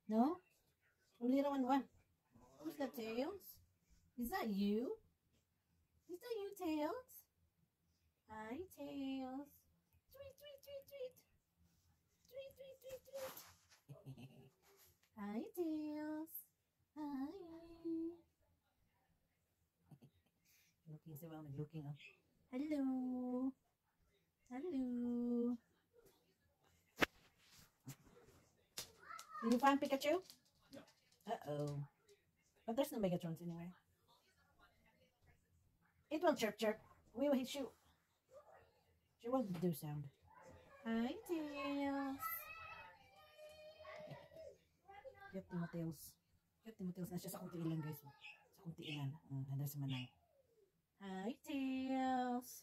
No? Only one one. Who's that, Tails? Is that you? Is that you, Tails? Hi, Tails. Tweet, tweet, tweet, tweet. Tweet, tweet, tweet, tweet. Hi, Tails. Hi. Looking si well, looking up. Hello. Hello. Did you find Pikachu? No. Uh-oh. But there's no Megatrons anywhere. It will chirp chirp. We will hit you. She will do sound. Hi, Tails. Cute mo, Tails. Cute mo, Tails. Nasa sa akong tiilan, guys. Sa akong tiilan. Nandun si Manang. Hi, Tails.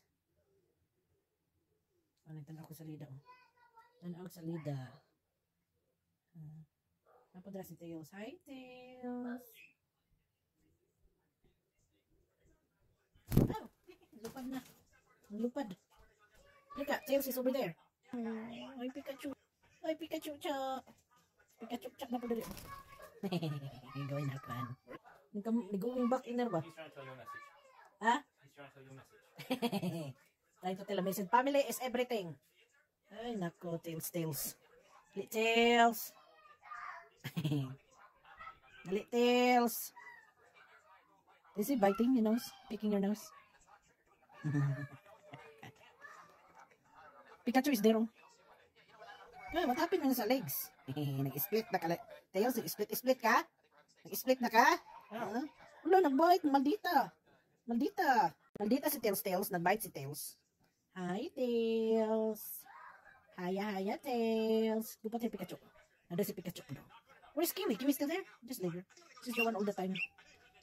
Oh, nagtanaw ko sa lida. Oh. Tanaw sa lida. Napadra si Tails. Hi, Tails. Oh, lupad na. Lupad. Look at, Tails is over there. Ay, Pikachu. Ay, Pikachu, cha. Pikachu, cha na po dali. Gawin na kan. Going back in there ba? He's trying to tell you a message. Ha? He's trying to tell you a message. Trying to tell a message. Family is everything. Ay, nako, Tails, Tails. Dali, Tails. Dali, Tails. Is he biting your nose? Picking your nose? Pikachu is there. Oh. Hey, what happened na sa legs? Nag-split na ka. Tails, nag-split-split ka? Nag-split na ka? Huh? Wala, nag-bite. Maldita. Maldita. Maldita si Tails, Tails. Nag-bite si Tails. Hi, Tails. Hiya, hiya, Tails. Lupat si Pikachu. Nandun si Pikachu. Where's Kiwi? Kiwi still there? Just leave her. She's the one all the time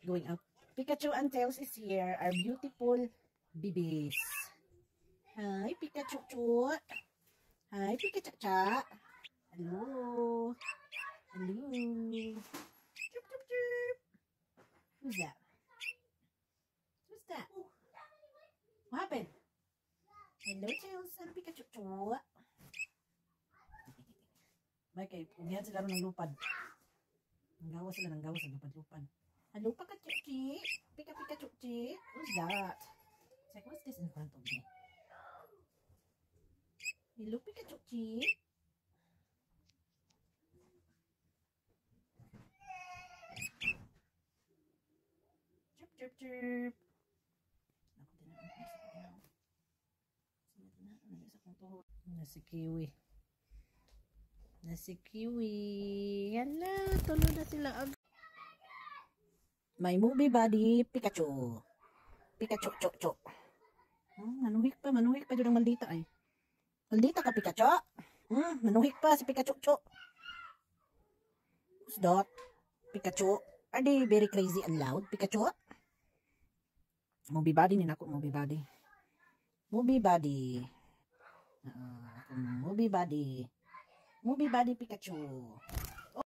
going out. Pikachu and Tails is here. Our beautiful babies. Hi, Pikachu. Hi, Pikachu. Cha. Hello. Hello. Chirp, chirp, chirp. Who's that? Who's that? What happened? Hello, Tails and Pikachu. May kay, umihan sila ron ng lupad. Nanggawa sila, nanggawa sa lupad-lupad. Hello, Pikachu. Pika, Pikachu. Who's that? It's like, what's this in front of me? Hello, Pikachu. Chirp, chirp, chirp. Ako din na. Nasi Kiwi. Nasi Kiwi. Hala, tulo na sila. My movie buddy, Pikachu. Pikachu, chu, chu. Manuhik pa, manuhik pa dyan ang maldita ay. Maldita ka, Pikachu. Manuhik pa si Pikachu, chu. Who's that? Pikachu. Are they very crazy and loud, Pikachu? Movie buddy ni nako, movie buddy. Movie buddy. Movie buddy. Movie buddy Pikachu.